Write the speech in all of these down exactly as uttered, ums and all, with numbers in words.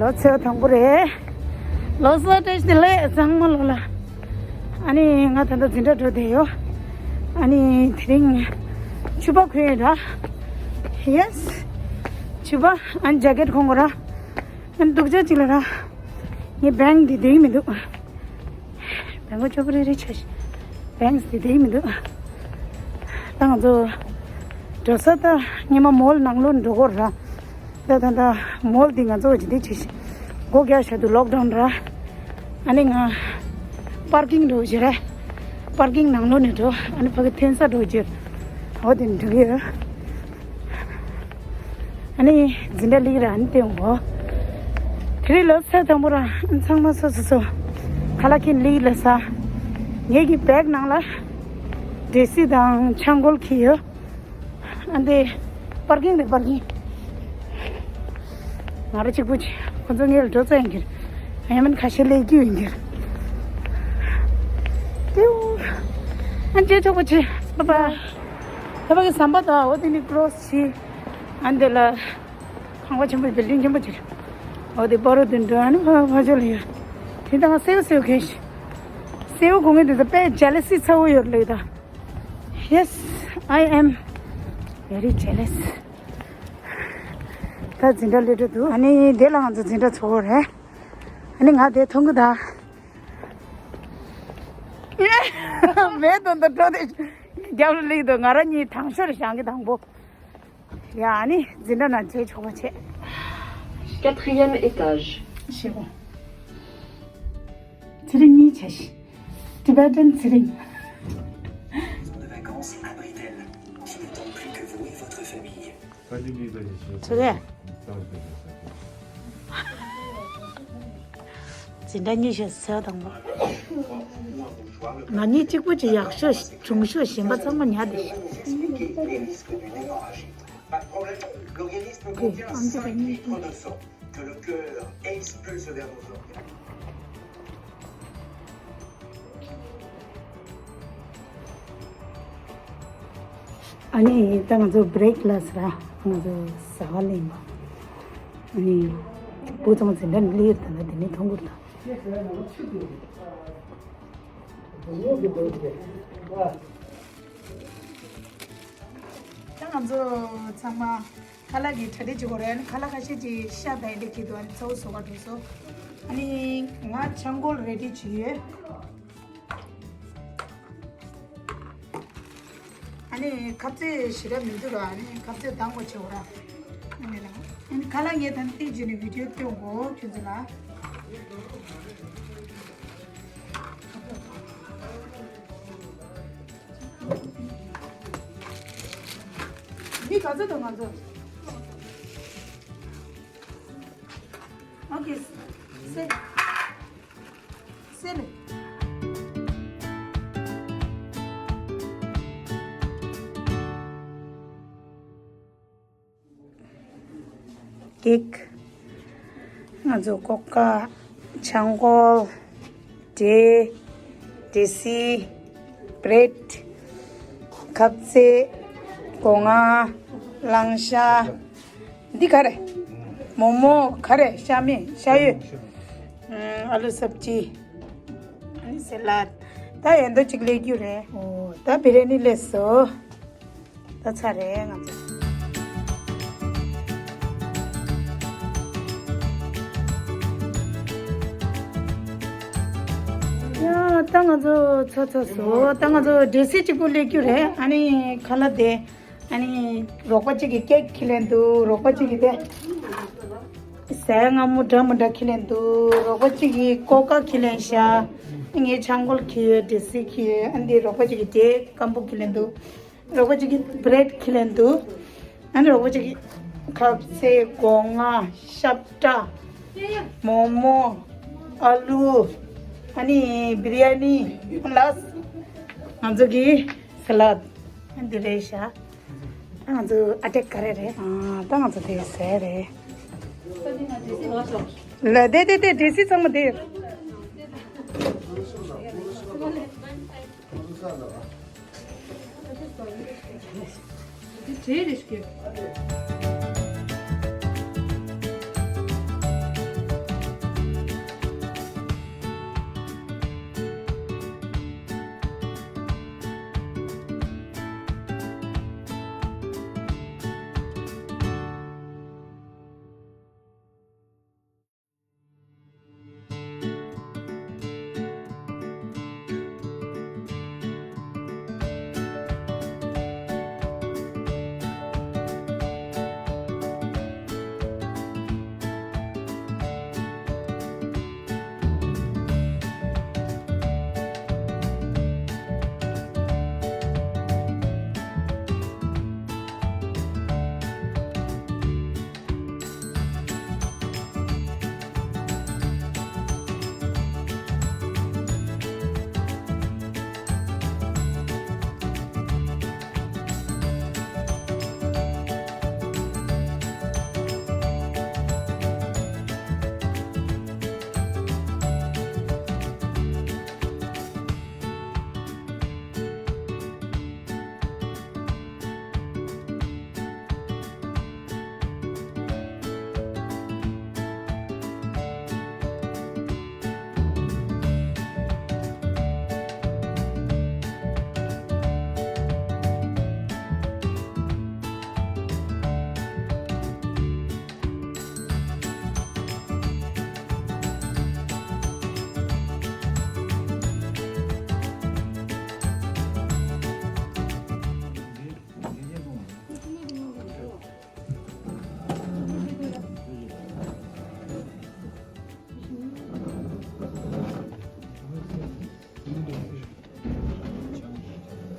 ལོ་ཚོད་དང་པོ་རེད། ལོ་གསར་བཀྲ་ཤིས་བདེ་ལེགས་ཚང་མ་ལོ་ལ། ཨ་ནི་ང་ད་ལྟ་འཛིན་གྲྭ་འགྲོ་བསྡད་ཡོད། ཨ་ནི་དེ་རིང་ཕྱུ་པ་གོན་ཡོད་ར། ཡེས། ཕྱུ་པ། ཨ་ནི་ཇེ་ཀེཊ་གོན་དགོས་ར། ཨ་ནི་སྡུག་ཅག་ཅིག་ལ་ར། ངའི་བེང་འདི་བསྡད་ཀྱི་མི་འདུག་བེང་པོ་ཆོ་པོ་རེ་རེ་ཆ་ཞིག་བེང་འདི་བསྡད་ཀྱི་མི་འདུག་ད་ང་ཚོ་འགྲོ་ས་ད་སྔོན་མ་མོལ་ནང་ལོགས་འགྲོ་དགོས་ར། ད་ད་ད་མོལ་འདི་ང་ཚོ་ཅི་འདི་ཅི་ཞིག་སྒོ་རྒྱག་བཞག་འདུག་ལོག་ཌའུན་ར། ཨ་ནི་ང་པར་ཀིང་འགྲོ་རྒྱུ་རེད། པར་ཀིང་ནང་ལོགས་ནས་འགྲོ། ཨ་ནི་ཕ་གི་ཐོན་ས་འགྲོ་རྒྱུ། འོ་དེ་འགྲོ་གི་ཡོད། ཨ་ནི་འཛིན་གྲྭ་སླེབས་ར། ཨ་ནི་དེ་འོ་དེ་རིང་ལོ་ཚོད་དང་པོ་ར། ཨ་ནི་ཚང་མ་སོ་སོ་སོ་ཁ་ལག་ཁྱེར་སླེབས་ལ་ས། ངེད་ཀྱི་བེག་ནང་ལ་ཌེ་སི་དང་ཆང་གོལ་ཁྱེར་ཡོད། ཨ་འདི་པར་ཀིང་རེད། པར་ཀིང་། ང་རང་གཅིག་པུ་ཅིག་ཁོ་ཚོ་ངེད་ལ་འགྲོ་ས་ཡིན་གྱི་རེད། ཡང་མིན་ཁ་ཤས་སླེབས་རྒྱུ་ཡིན་གྱི་རེད། ཏེའུ། ཨ་མཇལ་ཆོག་པ་བྱེད། བཱའི་བཱའི། ད་བ་གི་ཟམ་པ་དང་འོ་དེ་ནི་ཀྲོ་སི་བྱེད། ཨ་འདི་ལ་ཁང་པ་ཆེན་པོ་བིལ་ཌིང་ཆེན་པོ་ཅིག་འོ་དེ་པ་རོ་དུ་འགྲོ། ཨ་ནི་ཕ་ཕ་ཆོ་ལ་ཡོད། དེ་དང་སེའུ་སེའུ་གན་ཞིག་སེའུ་གོན་མཁན་དེ་ཚོ་དཔེ་ཇེ་ལ་སི་ཚ་བོ་ཡོད་ལེ་ད། Yes, I am very jealous. ད་འཛིན་གྲྭ་སླེབས་འགྲོ་འདུག་ཨ་ནི་དེ་ལ་ང་ཚོ་འཛིན་གྲྭ་ཚོགས་རེད། ཨ་ནི་ང་དེ་མཐོང་གི་ད། མེད་དོན་དུ་འགྲོ་དེ་རྒྱབ་ལ་སླེབས་འདུག་ང་རང་གཉིས་དང་ཤོར་བྱང་གི་དང་པོ། ཡ་ཨ་ནི་འཛིན་གྲྭ་ནང་མཇལ་ཆོག་པ་བྱེད། Quatrième étage. ཤེས་གོ། ཚེ་རིང་གཉིས་བྱ་ཞིག Tibetan ཚེ་རིང་། De vacances à Bridel, qui n'attendent plus que vous et votre famille. ཚེ་རིང་། འཛིན་གྲྭ་གཉིས་ཤོག་ཚེ་དང་པོ། ང་གཉིས་གཅིག་པུ་གཅིག་ཡག་ཤོས་བྱུང་ཤོས་གཞན་པ་ཚང་མ་ཉར་བསྡད་ཤག Expliquer les risques d'une hémorragie. Pas de problème, l'organisme contient cinq litres de sang que le cœur expulse vers vos organes. ཨ་ནི་ད་ང་ཚོ་བྷི་རེག་ལ་ཟེར་ར། ང་ཚོ་ཟ་བ་ལེན་པ། ཨ་ནི་བུ་ཚང་མ་འཛིན་གྲྭ་ནས་སླེབས་ཡོད་ད་ལ་དེ་ནས་མཐོང་གི་རེད་ད། ད་ང་ཚོ་ཚང་མ་ཁ་ལག་གི་གྲ་སྒྲིག་བྱེད་དགོས་རེད། ཁ་ལག་ཁ་ཤས་ཀྱིས་ཤ་དང་འདི་གི་དུ་ཨ་ནི་ཚ་བོ་བཟོ་ག་འགྲོ་སོང་། ཨ་ནི་ང་ཆང་གོལ་རེ་ཌི་བྱེད་ཡོད། ཨ་ནི་ཁ་ཟས་ཞེ་དྲག་མི་འདུག་ར། ཨ་ནི་ཁ་ཟས་དང་པོ་བྱེད་དགོས་ར། ཨ་ནི་ལ་ཨ་ནི་ཁ་ལག་ངས་ད་ནི་ཏིག་ཅིག་ནས་བི་ཌིའོ་སྟོན་གོ་ཁྱོད་ཚོ་ལ། འདི་ག་ཚོད་དང་ང་ཚོ། ཨོ་ཁེ། སེ། སེ་ལེ། ཀེག་ང་ཚོ་ཀོ་ཀ་ཆང་གོལ། འབྲས། འབྲས་སིལ། བྷི་རེཌ། ཁ་ཟས། སྒོ་ང་། གླང་ཤ། འདི་ག་རེ། མོག་མོག་ག་རེ། ཤ་མེད། ཤ་ཡོད། ཨ་ལུ་སབ་ཅི། ཨ་ནི་སེ་ལད། ད་ཡན་དོ་གཅིག་ལས་རྒྱུ་རེད། ཨོ་ད་བི་རི་ཡ་ནི་ལས་སོ། ད་ཚར་རེད་ང་ཚོ། ཡ་ད་ང་ཚོ་ཚོ་ཚོ་སོ། ད་ང་ཚོ་འབྲས་སིལ་གཅིག་པོ་ལས་རྒྱུ་རེད། ཨ་ནི་ཁ་ལག་དེ། ཨ་ནི་རོགས་པ་གཅིག་གིས་ཀེག་ཁྱེར་ལེན་འདུག་རོགས་པ་གཅིག་གིས་དེ་ཟས་མངར་མོ་འདྲ་མི་འདྲ་ཁྱེར་ལེན་འདུག་རོགས་པ་གཅིག་གིས་ཀོ་ཀ་ཁྱེར་ལེན་ཤག་ངས་ཆང་གོལ་ཁྱེར་ཡོད། འབྲས་སིལ་ཁྱེར་ཡོད། ཨ་ནི་རོགས་པ་གཅིག་གིས་འབྲས་སྐམ་པོ་ཁྱེར་ལེན་འདུག་རོགས་པ་གཅིག་གིས་བྷི་རེཌ་ཁྱེར་ལེན་འདུག་ཨ་ནི་རོགས་པ་གཅིག་གིས་ཁ་ཟས། སྒོ་ང་། ཤ་བཀྲ། མོག་མོག་ཨ་ལུ། ཨ་ནི་བི་རི་ཡ་ནི། ལ་སི་ང་ཚོ་གི་སེ་ལད། འདི་རེད་ཤག་ང་ཚོ་ཨ་ཏེ་ག་རེ་རེད། ཨ་ད་ང་ཚོ་དེ་ཟས་རེད། ལ་དེ་དེ་དེ་འབྲས་སིལ་ཚང་མ་དེ།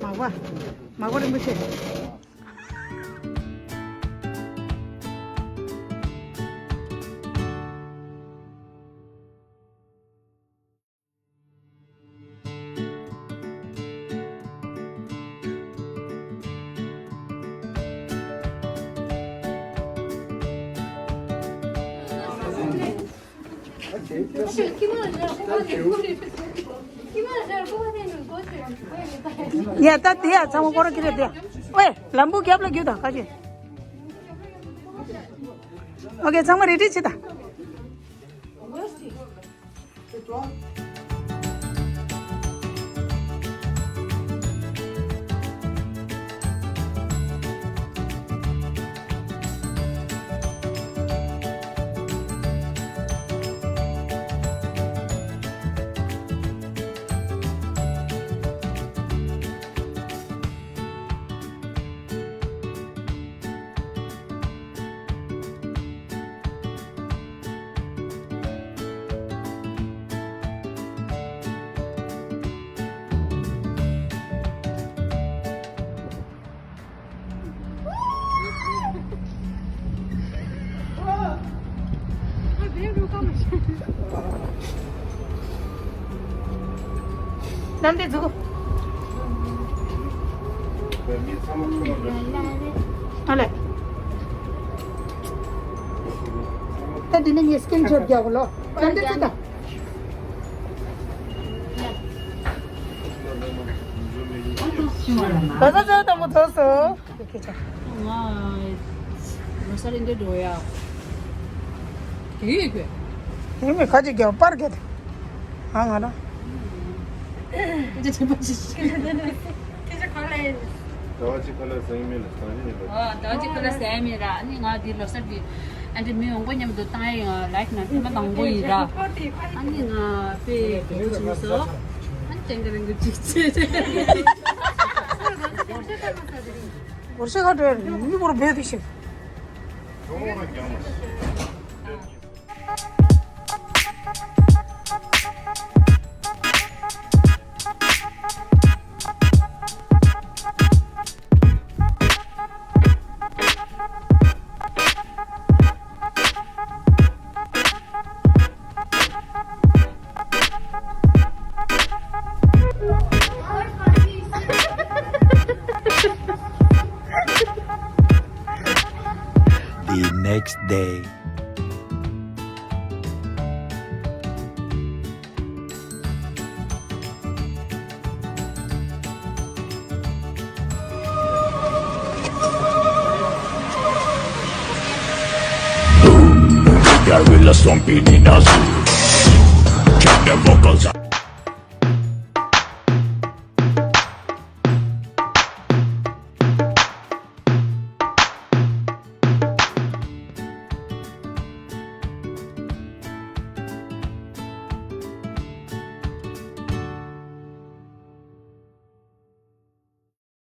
མག་པ། མག་པ་རིན་པོ་ཆེ། ཡ་ད་དེ་ཡ་ཚང་མ་སྐོར་ར་ཁྱེར་རེ་དེ་ཡ། ཝེ་ལམ་བུ་རྒྱབ་ལ་རྒྱུ་དང་ཁ་ཅིག་ཨོ་ཀེ་ཚང་མ་རེ་ཌི་བྱེད་དང་། ནམ་དེ་འཛུགས། ཨ་ལེ། ད་འདི་ནས་ངས་སི་ཀིན་ཤོ་ཊི་རྒྱག་གོ་ལོ། ནམ་དེ་ཚུད་ད། ག་ས་ཚོད་དང་པོ་ཐོག་སོ། ང་ལོ་གསར་ཨེ་འདྲ་འགྲོ་ཡ། དེ་ཡོད་དགོས། དེ་མི་ཁ་ཅིག་རྒྱབ་པར་གེད། ཨ་ང་ན། ཁྱེད་ཅག་དྲན་པ་ཞིག་ཁྱེད་ཅག་ག་ལ་ཡིན། ཟླ་བ་གཅིག་ཁ་ལ་ཟ་ཡི་མེད་ལ་ཟ་ཡི་ཡིན་པ། ཨ་ཟླ་བ་གཅིག་ཁ་ལ་ཟ་ཡི་མེད་ར། ཨ་ནི་ང་འདི་ལོ་གསར་འདི་ཨ་འདྲ་མི་ཡོང་གོ་མཉམ་དུ་བཏང་ཡ་ཡང་ལའིཀ་ན་ཐེངས་མ་དང་པོ་ཡིན་ར། ཨ་ནི་ང་དཔེ་དགའ་པོ་བྱུང་སོང་། ཨ་ནི་ཅང་ག་རང་གི་ཅིག་ཅེས། སྒོར་གཞས་ཁ་འགྲོ་ཡ་མི་བོར་བེད་དུ་ཤེས། The next day. Gorilla stomping in a zoo. Check the vocals.